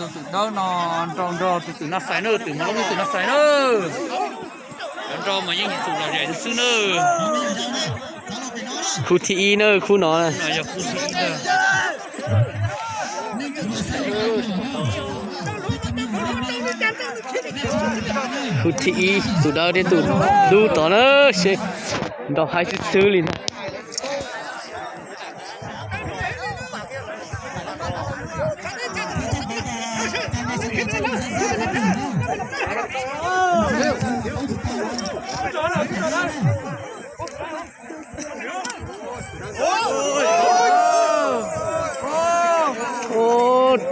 Tus dawb no nrau nrog tus twm no xais na, twm mos loob tus no xais na. Cov nrau mas yeej tsum lom zem xwb na. Khub thib ib na, khub no. Khub thib ib, tus dawb thiab tus dub tod na, seb nrau haib xwb xwb li ntag.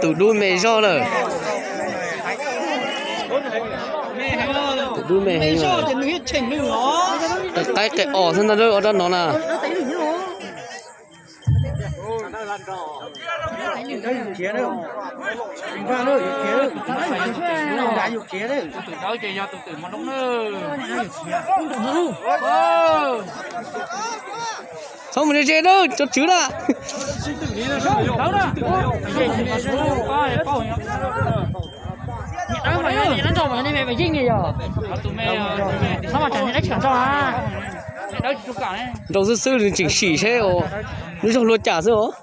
Tus dub me zog lawm. Tus dub me heev lawm. Qe qaib qe os xwb ntag, ob rab no na. Txhob mus ze ze na, cov tswv na. Nrau xwb xwb, nws tseem sim seb nws zog luag cas xwb os.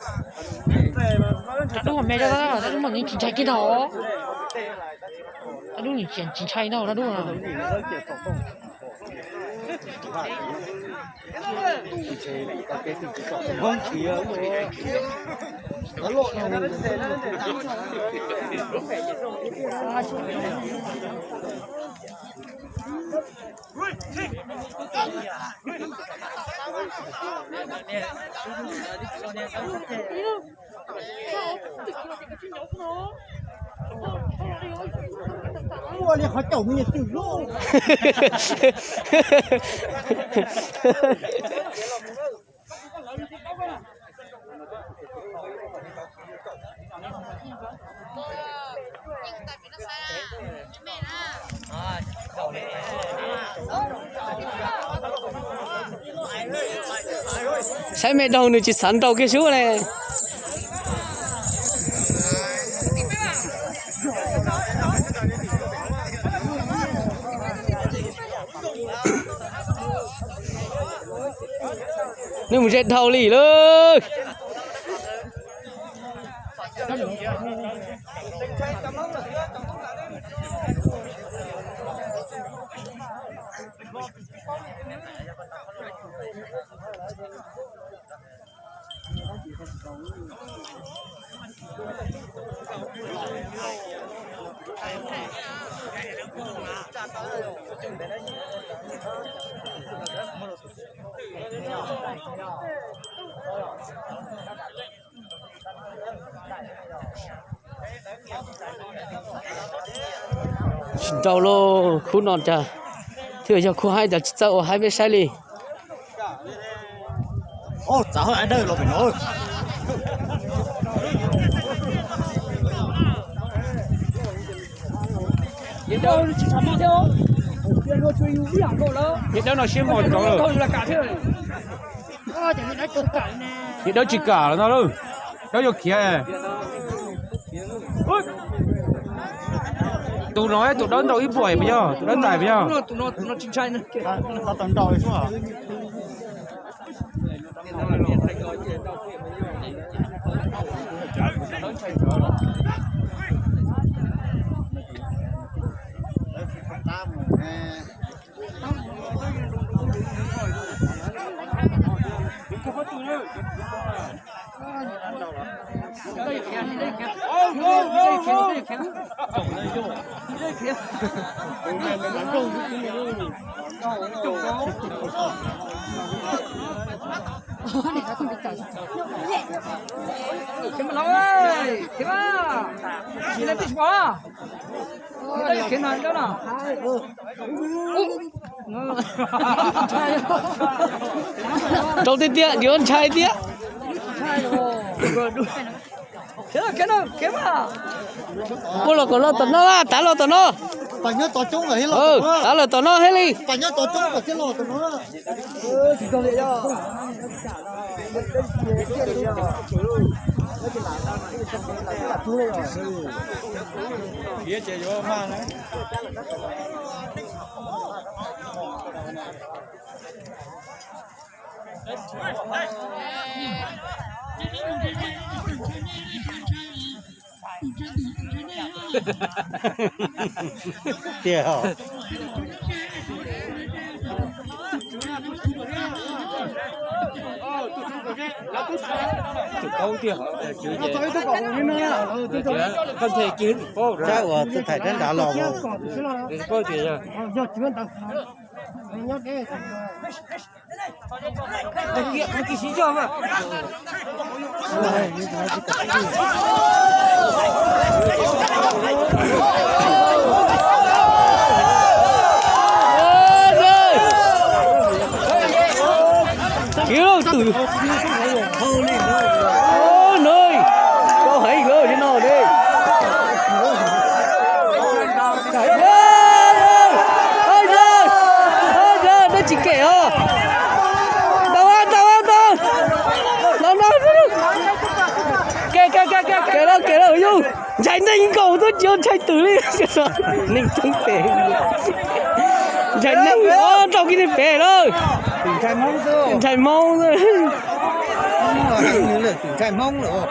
Ua li qhov caum me nyuag twm loj. Saib me daug nws tsis xav nrau kiag sub ne. Nws mus ze dhau li lawm. Tsis nrau lauj, khub no cas thiaj yog khub haib, cas tsis txawj ua haib peb saib li. Yawg dawb no siab mos rau lawm. Yawg dawb tsis kam los no lauj. Dawb yuav khiav. Tus no tus dawb nrau ib puas puas yog, tus dawb ntais puas yog? Rau tiag tiag, yuav ntshai tiag. Puab los kom los tom no, tav los tom no. Tav lawm tom no thiab li. Khiav ces yuav mag na. Tiag. Tus paub tiag, qab ntheb kiag tus paub. Rab uas txawj thaij rab nrad los. Tus paub tiag yog. Khiav twm. Nws, koj heev lawm li no ne. Dab tsis kem os. Tau tau tau. Kem kem kem kem lawm kem lawm yus. Ntshai neeg nkaus twb tsis ntshai twm li. Neeg coob pem. Ntshai neeg os, raug kiag neeg pem lawm. Ntshai Hmoob. Ntshai Hmoob. Ntshai Hmoob lawm.